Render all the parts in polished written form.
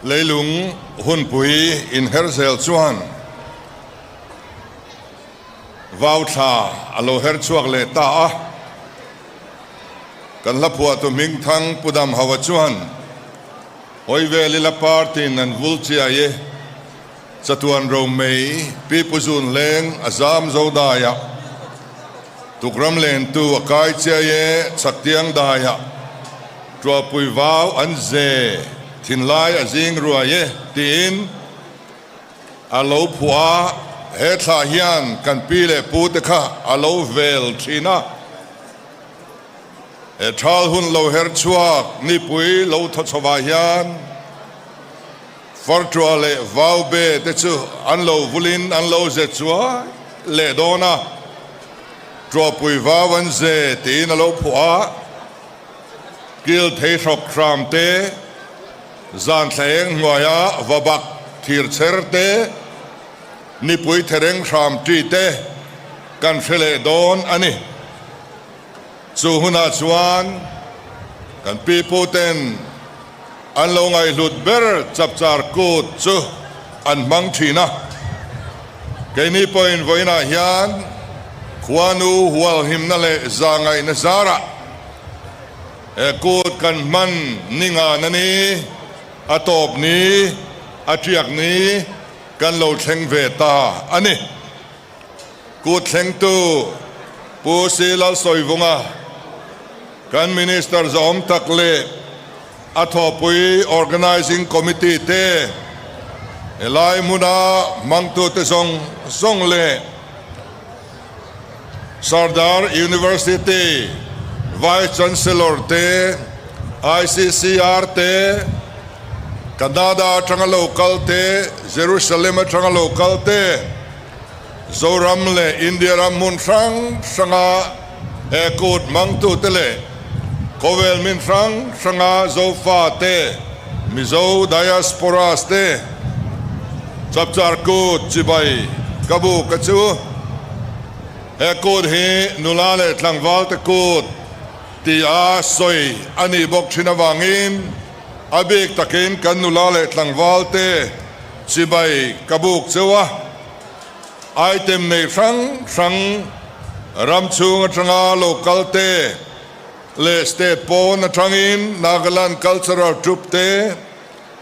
Leilung hunpui inher zel chuan vau thla a lo her chhuak leh ta a. Kan hla phuahtu hmingthang Pu Damhaua chuan, Hawi vel ila party-in an vul chiai e, chatuan romei Pi Pu Zun Leng a zam zo daiah, tukram lentu a kai chiai e, chhaktiang daiah, Tuahpui vau an ze thinlai a zing ruai e tiin a lo phuah a, he thla hian kan pi leh pu te kha a lo vel thin a. He thal hun lo her chhuak nipui lo thaw chhovah hian fartuah leh vau be te chu an lo vulin an lo ze chuai leh dawn a, tuahpui vau an ze tiin a lo phuah a. Kil thei hrawk hram te, zan thla eng hnuaia va bak thir chher te, nipui thereng hram ṭi te kan hre leh dawn a ni. Chu hunah chuan kan pipu ten an lo ngaihhlut ber chapchar kut chu an hmang ṭhin a. Keini pawhin vawiinah hian khuanu hualhimna leh zahngaihna zarah he kut kan hman ni ngan a ni, a tawp ni, a ṭiak ni kan lo thleng ve ta a ni. Kut thlengtu Pu Si Lalsawivunga, kan Minister zawm tak leh a thawhpui Organising Committee te, helai hmuna hmangtute zawng zawng leh Sardar University Vice Chancellor te, ICCR te, Canada atanga lo kal te, Jerusalem atanga lo kal te, Zoram leh India ram hmun hrang hranga he kut hmangtute leh khawvel min hrang hranga Zofate, Mizo Diasporas te Chapchar Kut chibai ka bu ka chu. He kut hi nula leh tlangvalte kut tia sawi a nih bawk thin avangin a bik takin kan nula leh tlangvalte chibai ka buk cheu a. Item nei hrang hrang ram chhung atanga local te leh state pawn atangin Nagaland Cultural Troupe te,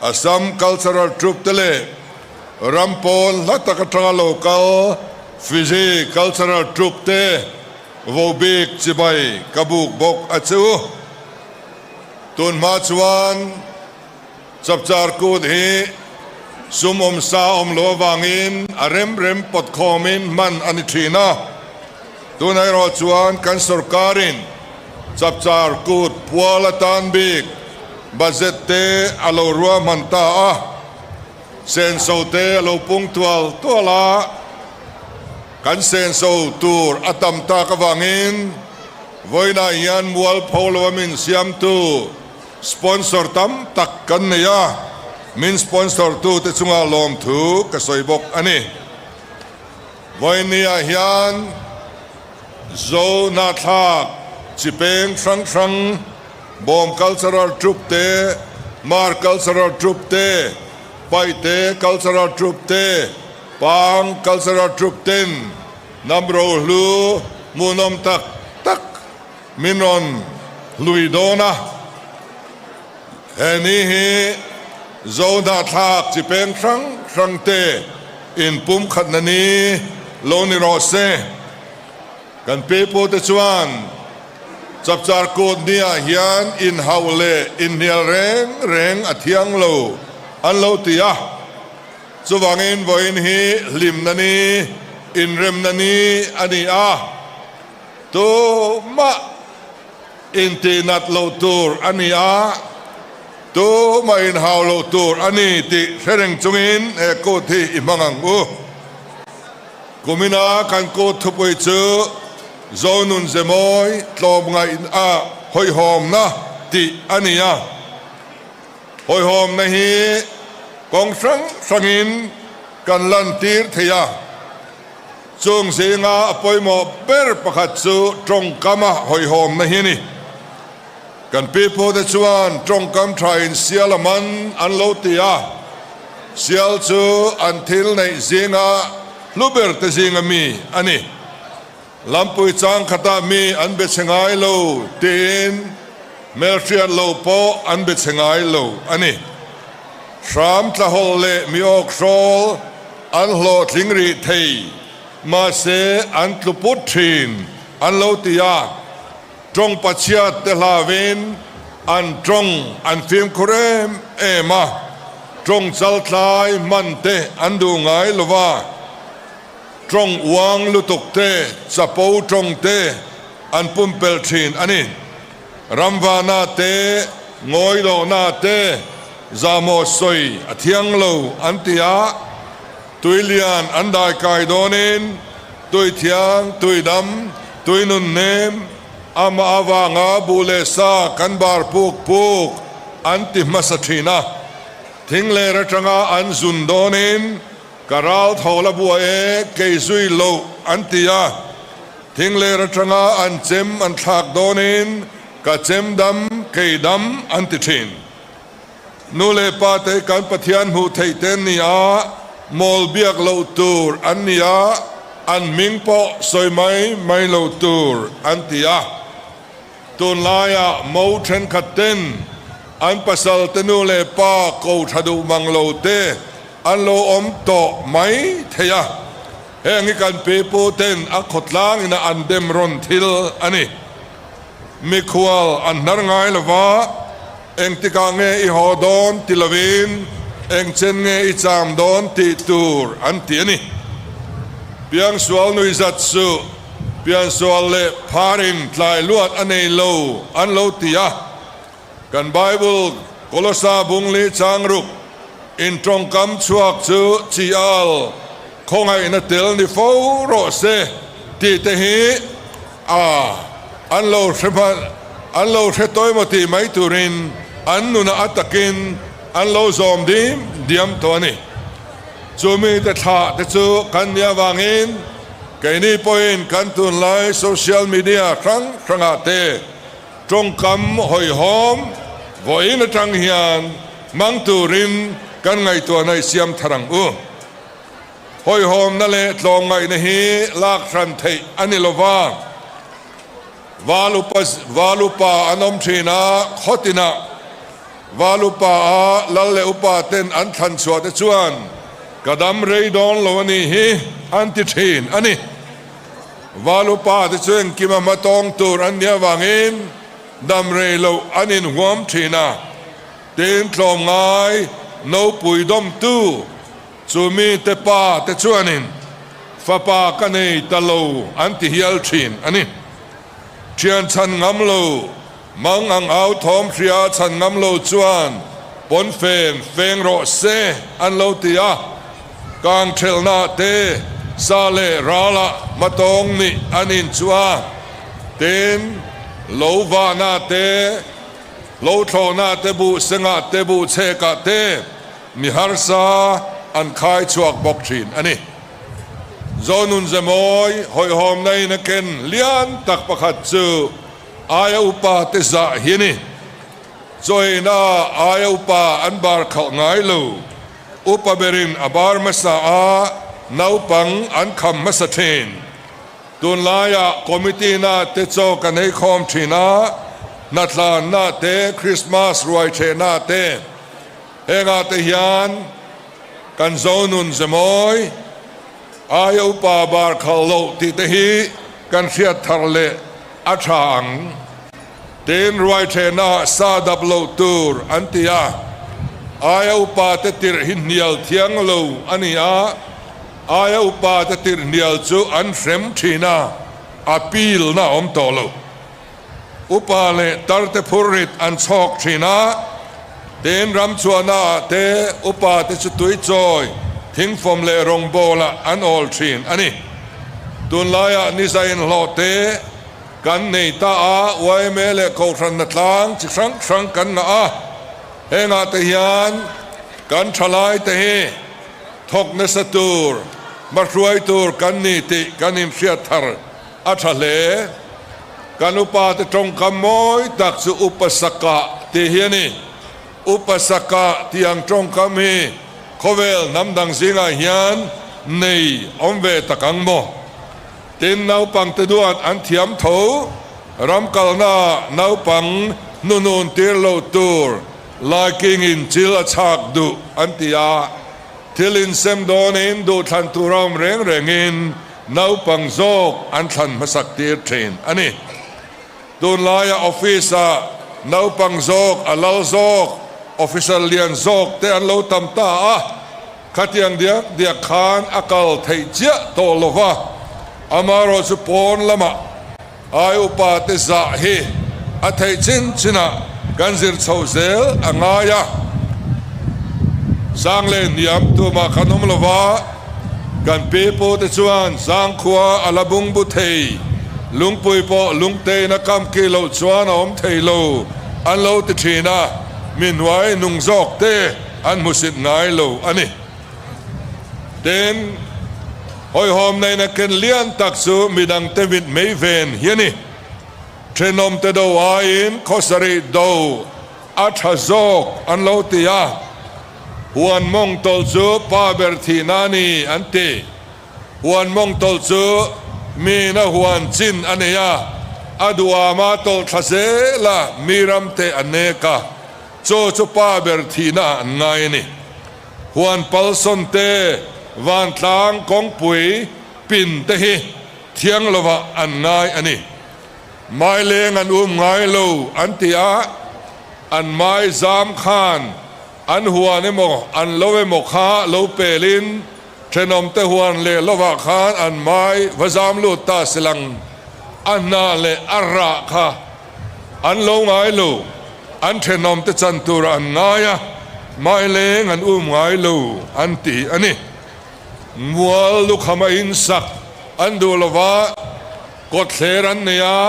Assam Cultural Troupe te leh ram pawn hla tak atanga local Fiji Cultural Troupe te vo bik chibai ka buk bawk a chu. Tunhma chuan Chapchar kut hi sum awm sa awm lo avangin a rem rem pawt khawmin hman a ni thin a. Tunah erawh chuan kan sorkarin Chapchar kut pual atan bik budget te a lo ruahman ta a, senso te a lo pung tual tual a, kan senso tur a tam tak avangin vawiinah hian mualpho lo a min siamtu Sponsor tam tak kan nei a, min sponsor tu te chunga lawmthu ka sawi bawk a ni. Vawinia hian Zo Nahthlak chi peng hrang hrang, Bawm Cultural Troupe te, Mar Cultural Troupe te, Paihte Cultural Troupe te, Pang Cultural Troupe ten hnam rohlu hmuhnawm tak tak Min rawn hlui dawn a, he ni hi Zo hnahthlak chi peng hrang hrang te inpumkhatna ni lo ni rawh se. Kan pipu te chuan Chapchar Kut niah hian inhauh leh inhnial reng reng a thiang lo an lo ti a, chuvangin vawiin hi hlimna ni, inremna ni a ni a. Tumah intihnat loh tur a ni a, tumah inhau loh tur a ni tih hre reng chungin he kut hi i hmang ang u. Kumina kan kut thupui chu Zonun Zemawi tlawmngaih a hawihhawmna tih a ni a. Hawihhawmna hi kawng hrang hrangin kan lantir thei a. Chung zinga a pawimawh ber pakhat chu tawngkama hawihhawmna hi a ni. Kan pipu te chuan tawngkam tha in sial a man an lo ti a, sial chu an thil neih zinga hlu ber te zinga mi a ni. Lampui chang khatah mi an be chhe ngai lo tiin hmelhriat lo pawh an be chhe ngai lo a ni. Hram tlahawlh leh mi awkhrawl an hlawhtling rih thei, mahse an tlu put thin an lo ti a, tawng pachhiat te hlauin an tawng an fimkhur em em a, tawng chaltlai hman te an duh ngai lo va. Tawng uang lutuk te, chapo tawng te an pumpelh thin a ni. Ramvana te, ngawilohna te, zahmawh sawi a thiang lo an ti a, tuilian an daikai dawnin tui thiang, tui dam, tui nun nem, amah avanga buh leh sa kan bar puk puk an ti hmasa thin a. Thingler atanga an zun dawnin Ka ral tho la buai e, kei zui loh an ti a, thingler atanga an chem an thlak dawnin ka chem dam, kei dam an ti thin. Nu leh pa te kan Pathian hmuh theih te an ni a, mawl biak loh tur an ni a, an hming pawh sawi mai mai lo tur an ti a. Tunlaiah mo thenkhat ten an pasal te nu leh pa ko tha duh mang lo te an lo awm tawh mai thei a, heng hi kan pipu ten a khawtlang ina an dem rawn thil a ni. Mikhual an hnar ngai lova, engtikah nge i haw dawn ti lovin engchen nge i cham dawn tih tur an ti a ni. Piangsual nuihzat suh. Piansual leh pharin tlai luat a nei lo an lo ti a. Kan Bible Kolosa bungli changruk in tawngkam chhuak chu chi al khawngaihna tel ni fo rawh se tih te hi a an lo hre hman an lo hre tawimawh tih mai turin an nunah a takin an lo zawm dim diam tawh a ni. Chumi te thlah te chu kan nih avangin keini pawhin kan tunlai social media hrang hrangah te tawngkam hawihhawm vawiin atang hian hmang turin kan ngaihtuahna i siam thar ang u. Hawihhawmna leh tlawmngaihna hi lak hran theih a ni lova, val upa an awm thin a, khawtinah Val upa a lal leh upa ten an thlan chhuah te chuan ka dam rei dawn lo a nih hi an ti thin a ni. Val upa te chu engkim a hmatawng tur an nih avangin dam rei loh an inhuam thin a, tin tlawmngai nopui dawmtu chu mi te pa te chuanin fapa ka nei ta lo an ti hial thin a ni. Thian chhan ngam lo Mang ang au thawm hria chhan ngam lo chuan pawnfen feng rawh se an lo ti a, kang thelhna te sa leh ralah hmatawng nih an inchuh a, tin lo vahna te, lo thlawhna te buh sengah te buh chhekah te mi harsa an khai chhuak bawk thin a ni. Zonun Zemawi hawihhawmna in a ken lian tak pakhat chu Aia upa te zah hi a ni. Chawiina aia upa an bar khalh ngai lo. Upa berin a bar hmasa a, naupang an kham hmasa thin. Tunlaiah committee na te chaw kan ei khawm thin a, hnatlanna te, Christmas ruai thehna te, hengah te hian kan Zonun Zemawi, Aia upa bar khalh loh tih te hi kan hriat thar leh a tha ang. Tin, ruaithehna sa dap loh tur an ti a, aia upa te tirh hi hnial thiang lo a ni a, aia upa te tirh hnial chu an hrem thin a, appeal na awm tawh lo. Upa leh tarte phurrit an chhawk thin a, tin ramchhuahna ah te upa te chu tui chawi, thingfawm leh rawngbawlah an awl thin a ni. Tunlaiah niza inhlawh te kan nei ta a, yma leh Kohhranna tlang chi hrang hrang kan ngah a, hengah te hian kan thalai te hi thawk nasa tur, hmahruai tur kan ni tih kan inhriat thar a tha hle. Kan upate tawngkam mawi tak chu upa sakah tih hi a ni. Upa sakah tih ang tawngkam hi khawvel hnam dang zingah hian nei awm ve tak ang maw? Tin, naupangte duat an thiam tho. Ram kalnaah naupang hnunun tir lo tur laikingin chil a chhak duh an ti a. Thil insem dawnin duhthlan tur a awm reng rengin naupang zawk an thlan hmasak tir thin a ni. Tunlaia office-ah naupang zawk, a lal zawk, officer lian zawk te an lo tam ta a, khatiang diak diak khan a kal theih chiah tawh lo va, amaherawhchu pawn lamah ai upa te zah hi a theih chin chinah kan zir chho zel a ngai a. Sang leh hniam tumah kan awm lo va, kan pi pu te chuan zangkhua a la bungbu thei, lungpui pawh lungtein a kam ki loh chuan a awm thei lo an lo ti thin a, mi hnuai nung zawk te an hmusit ngai lo a ni. Tin, hawihhawm neihna ken lian tak chu midangte mit mei ven hi a ni. Thenawmte do aiin khawsarih do a tha zawk an lo ti a, huan mawng tawlh chu pa ber thihna a ni an ti. Huan mawng tawlh chu miin a huan chin a nei a, a duhama tawlh thla zel a, mi ramte a nek a, chaw chu pa ber thihna ah an ngai a ni. Huan palsawn te, vantlang kawngpui pin te hi thiang lovah an ngai a ni. Mai leng an um ngai lo an ti a, an mai zam khan an huan emaw an lo emaw kha lo pelin thenawmte huan leh lovah khan an mai va zam lut ta silang a hna leh a rah kha an lo ngai lo, an thenawmte chan turah an ngai a, mai leng an um ngai lo an ti a ni. Mual lukham a insak an duh lova, kawtthler an nei a,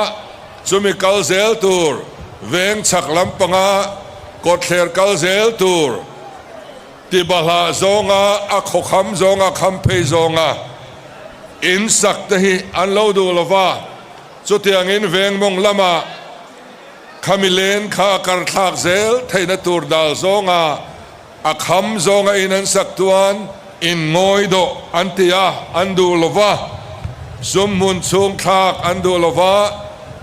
chumi kal zel tur veng chhak lampanga kawtthler kal zel tur ti bahlah zawnga a khawkham zawnga kham phei zawnga insak te hi an lo duh lova, chutiangin veng mawng lama khami len kha a karthlak zel theihna tur dal zawnga A kham zawnga in an sak chuan in ngawi dawh an ti a, an duh lo va. Sum hmun chhung thlak an duh lo va,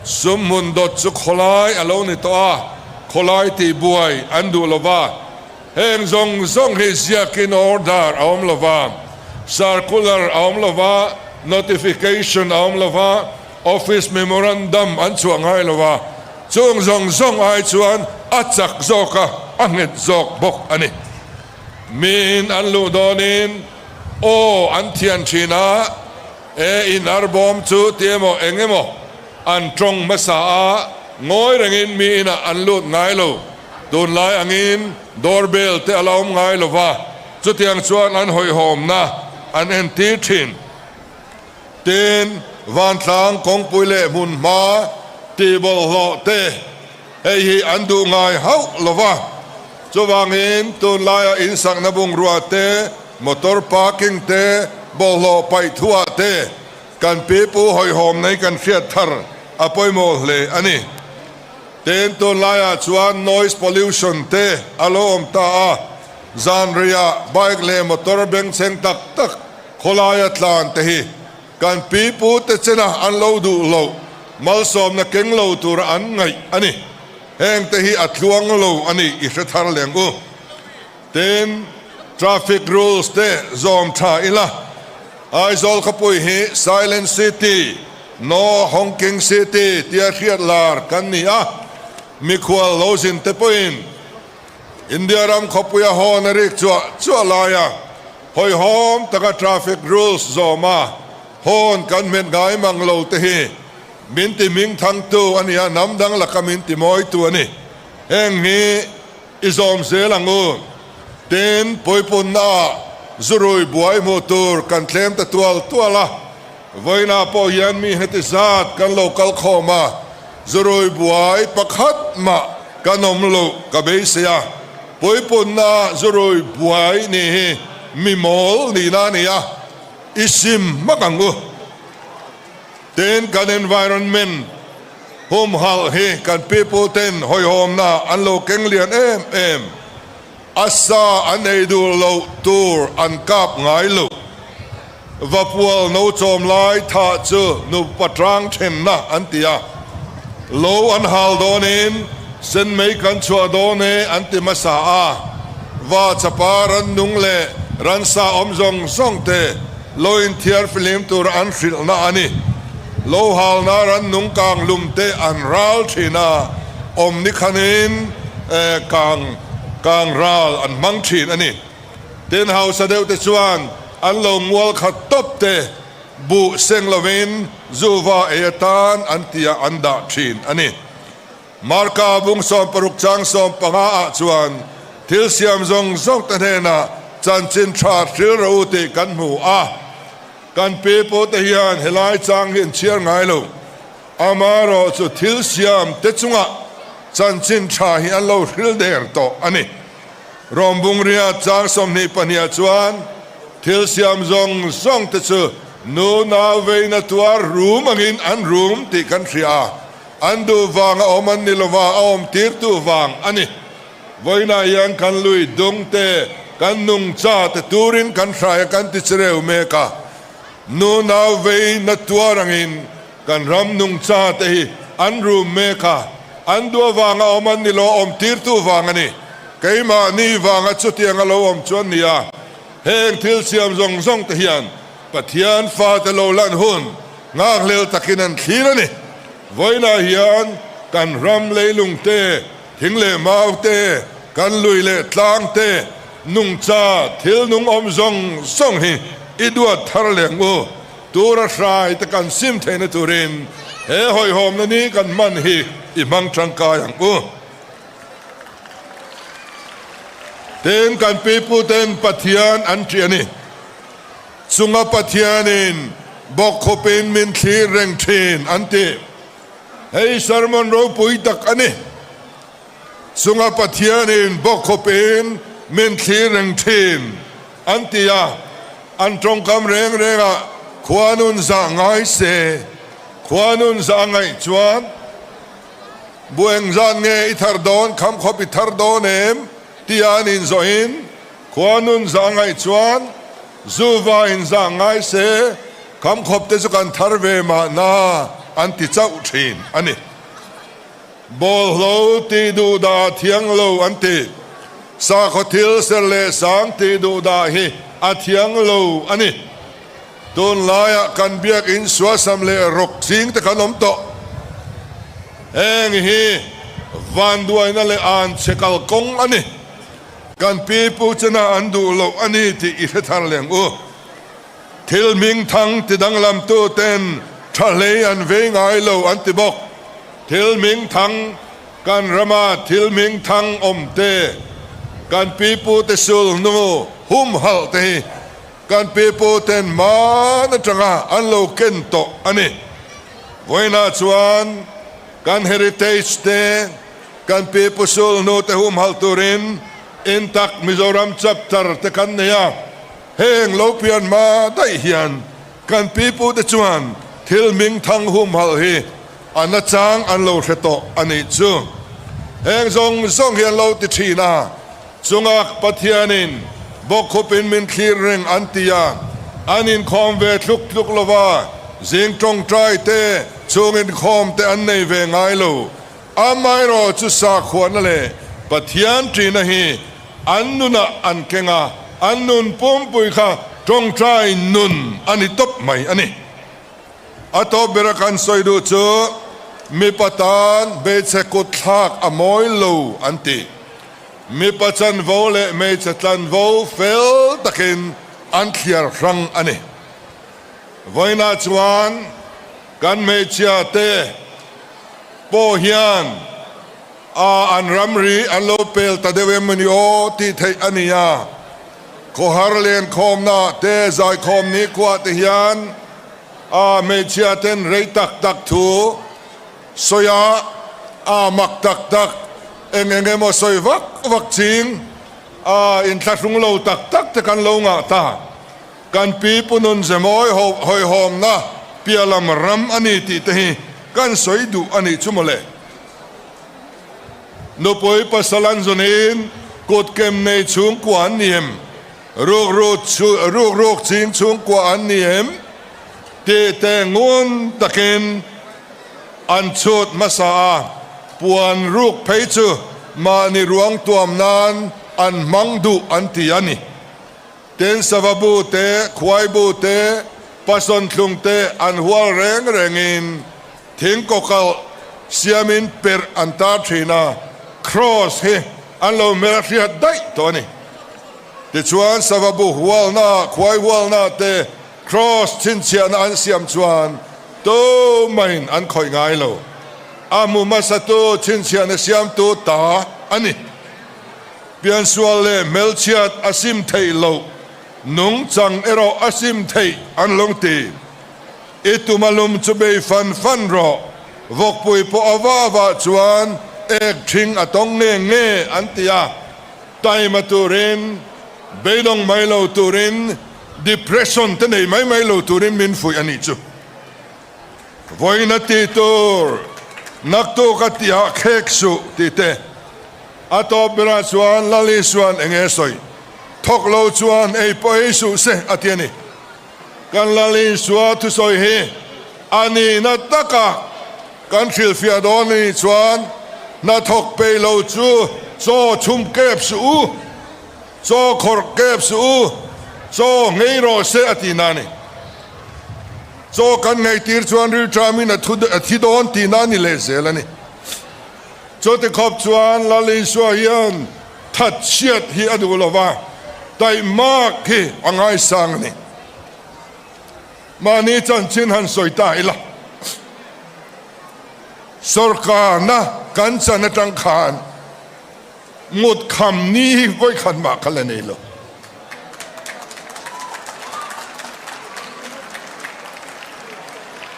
sum hmun dawt chu khawlai a lo ni tawh a, khawlai tih buai an duh lo va. Heng zawng zawng hi ziakin order a awm lo va, circular a awm lo va, notification a awm lo va, office memorandum an chhuah ngai lo va. Chung zawng zawng ai chuan a chak zawk a, a nghet zawk bawk a ni. Miin an luh dawnin aw an thian thin a, e in arbawm chu ti emaw eng emaw an tawng hmasa a, ngawi rengin mi inah an lut ngai lo. Tunlai angin doorbell te a la awm ngai lo va, chutiang chuan an hawihhawmna an entir thin. Tin, vantlang kawngpui leh hmunhma tihbawlhhlawh te hei hi an duh ngai hauh lo va. Chuvangin tunlaia insakna bungrua te, motor parking te, bawlhhlawh paih thuah te kan pipu hawihhawm nei kan hriat thar a pawimawh hle a ni. Tin, tunlaiah chuan noise pollution te a lo awm ta a, zanriah bike leh motor bengchheng tak tak Khawlaia tlan te hi kan pi pu te chena an lo duh loh, malsawmna keng lo tura an ngaih a ni. Heng te hi a tluang lo a ni i hre thar leng u. Tin, traffic rules te zawm tha ila, Aizawl khawpui hi Silent City, No Honking City tia hriat lar kan ni a, mikhual lo zin te pawhin India ram khawpuia hawn a rik chuah chuah laia hawihhawm taka traffic rules zawma hawn kan hmet ngai mang lo te hi min ti hming thangtu a ni a, hnam dang laka min ti mawitu a ni. Heng hi i zawm zel ang u. Tin, puipunnaah zurui buai hmuh tur kan tlem ta tual tual a, vawiinah pawh hian mi heti zat kan lo kal khawm a, Zurui buai pakhat mah kan awm loh ka beisei a, puipunna zurui buai nih hi mi mawl nihna a ni a, i sim hmak ang u. Tin, kan environment Humhalh hi kan pipu ten hawihhawmna an lo keng lian em em. A sa an ei duh loh tur an kap ngai lo. Vapual no chawm lai thah chu nupa tang thenna an ti a. Lo an hal dawnin sen mei kan chhuah dawn e an ti hmasa a. Va chapa rannung leh ransa awm zawng zawng te lo inthiar fihlim tur an hrilhna a ni. Lo halna rannung kang lum te an ral thin a, awm ni khanin kang kang ral an hmang thin a ni. Tin, hausa deuh te chuan an lo mual khat tawp te buh seng lovin zuva ei atan an tia an dah thin a ni. Marka bung 60 chang 15 ah chuan thil siam zawng zawng te hnenah chanchin tha hril rawh u tih kan hmu a. Kan pi pu te hian helai chang hi an chhiar ngai lo. Amaherawh chu thil siam te chungah chanchin tha hi an lo hril der tawh a ni. Rom bungria chang 22 ah chuan thil siam zawng zawng te chu nu nau veina tuar rum angin an rum tih kan hria a. An duh vang a awm an ni lova, a awm tirtu vang a ni. Vawiinah hian kan lui dung te, kan nungcha te turin kan hrai a kan ti chireu mek a. Nu nau vei na tuar angin kan ram nungcha te hi an rum mek a, an duh avanga awm an ni lo, a awm tirtu vang a ni. Keimahni vanga chutiang a lo awm chu an ni a. Heng thil siam zawng zawng te hian Pathian fate lo lan hun nghakhlel takin an thlir a ni. Vawiinah hian kan ram leilung te, thing leh mau te, kan lui leh tlang te, nungcha thil nung awm zawng zawng hi i duat thar leng u. Tura hrai te kan sim theihna turin he hawihhawmna ni kan hman hi i hmang tangkai ang u. Tin, kan piputen Pathian an ṭih a ni. Chunga Pathianin bawkkhawpin min thlir reng ṭhin an ti. Hei sermon ropui tak a ni. Chunga Pathianin bawkkhawpin min thlir reng ṭhin an ti a, an ṭawngkam reng rengah khua nun zah ngai se, khua nun zah ngaih chuan bu engzat nge i thar dawn, khamkhawp i thar dawn em? tia an inzawhin Khua nun zah ngaih chuan zu va in zah ngai se, kham khawp te chu kan thar ve mahna an ti chauh thin a ni. Bawlhlo tih duh dah a thiang lo an ti. Sakhaw thil ser leh sang tih duh dah hi a thiang lo a ni. Tunlaiah kan biakinn suasam leh rawk ching te kan awm tawh. Heng hi vanduaina leh anchhe kalkawng a ni. Kan pi pu chena an duh loh a ni tih i hre thar leng u. Thil hmingthang ti danglamtu ten tha hlei an vei ngai lo an ti bawk. Thil hmingthang kan rama thil hmingthang awm te, kan pi pu te sul hnu humhalh te hi kan pi pu ten hman atanga an lo ken tawh a ni. Vawiinah chuan kan heritage te, Kan pi Pu Sul hnute humhalh turin Intak Mizoram Chapter te kan nei a, heng lo pian hma daih hian kan pi pute chuan thil hmingthang humhalh hi a nachang an lo hre tawh a nih chu. Heng zawng zawng hi an lo ti thin a, chungak Pathianin bawkkhupin min thlir reng an ti a, an inkhawm ve tluk tluk lova, zing tawngtai te, chhung inkhawm te an nei ve ngai lo. Amaherawh chu sakhuana leh Pathian ṭihna hi an nunah an keng a, an nun pumpui kha ṭawngṭai nun a ni tawp mai a ni. A tawp bera kan sawi duh chu mipa tan hmeichhe kut thlak a mawi lo an ti. Mipa chanvo leh hmeichhe tlanvo fel takin an thliar hrang a ni. Vawiinah chuan kan hmeichhia te pawh hian a an ramri an lo pel ta deuh em ni aw tih theih a ni a. Khawhar lenkhawmna te zaikhawm nikhua te hian a hmeichhia ten rei tak tak thu sawi a, a mak tak tak eng eng emaw sawi vak vak ching a inthlahrung lo tak tak te kan lo ngah ta. Kan pi pu nun zemawi hawihhawmna piahlam ram a ni tih te hi. kan sawi duh a nih chu mawle. Nupui pasal an zunin kutkem nei chhungkua an ni em? Rukruk ching chhungkua an ni em? Tih te ngun takin an chhut hmasa a, puan ruk phei chu mahni ruang tuam nan an hmang duh an ti a ni. Tin sava bu te, khuai bu te, pasawn thlung te an hual reng rengin thing kawkalh siamin perh an tar thin a, kraws hi an lo hmel hriat daih tawh a ni. Tichuan sava bu hualna, khuai hualna te kraws chhinchhiahna an siam chuan tumahin an khawih ngai lo. A hmu hmasatu chhinchhiahna siamtu ta a ni. Piansual leh hmelchhiat a sim theih loh, nungchang erawh a sim theih an lo ti. I tum a lum chu bei fan fan rawh, vawkpui pawh a va vah chuan ek ṭhing a tawng nge nge an ti a, taima turin, beidawng mai lo turin, depression te nei mai mai lo turin min fuih a nih chu. Vawiin a ti tur, naktuk a tihah khek suh tih te. A tawp berah chuan Lal Isua'n eng nge sawi? Thawk lo chuan ei pawh ei suh se a ti a ni. Kan Lal Isua thusawi hi a nihna taka kan hrilhfiah dawn a nih chuan hnathawk peih lo chu chaw chhum kep suh u, chaw khawrh kep suh u, chaw nghei rawh se a tihna a ni. Chaw kan ngheitir chuan rilṭamin a thi dawn tihna a ni lehzel a ni. Chuti khawp chuan Lal Isua hian thatchhiat hi a duh lo va, taihmak hi a ngaisang a ni. Mahni chanchin han sawi ta ila, sawrkarna kan chan atang khan mut kham ni hi vawikhat mah kha la nei lo.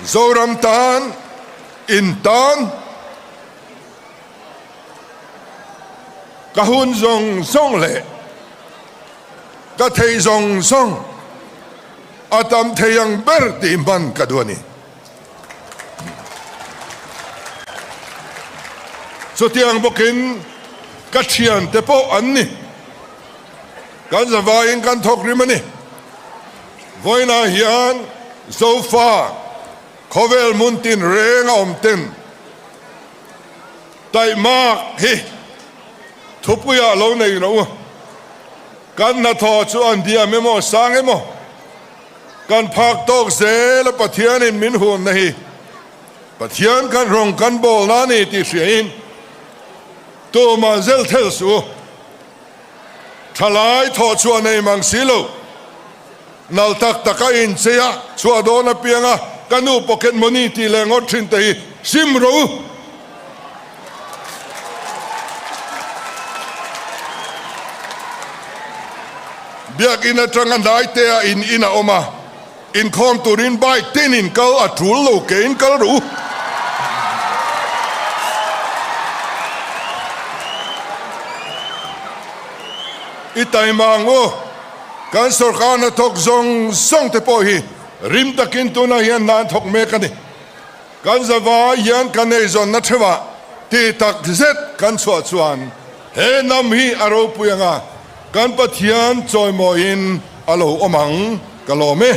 Zoram tan, in tan. Ka hun zawng zawng leh ka thei zawng zawng a tam thei ang ber tih hman ka duh a ni. Chutiang bawkin ka thiante pawh an ni. Kan zavaiin kan thawk rim a ni. Vawiinah hian Zofa Khawvel hmun tin reng a awm ten taihmak hi thupuiah lo nei rawh u. Kan hnathawh chu an diam emaw sang emaw kan phak tawk zel a Pathianin min hunna hi Pathian kan rawng kan bawlna a ni tih hriain tumah zel thel suh u. Thalai thawh chhuah nei mang si lo. Nal tak tak a inchei a, chhuah dawn apiang a, ka nu pocket money tih leh ngawt thin te hi sim rawh u. Biakinn atanga hnaite a in in a awm a, inkhawm turin bike tin in kal a tul lo ke in kal rawh u. I taima ang u. Kan sawrkar hnathawk zawng zawng te pawh hi rim takin tunah hian hna an thawk mek a ni. Kan zavai hian kan eizawnna theuhah ti tak zet kan chhuah chuan he hnam hi a ropui anga kan Pathian chawimawiin a lo awm ang ka lawm e.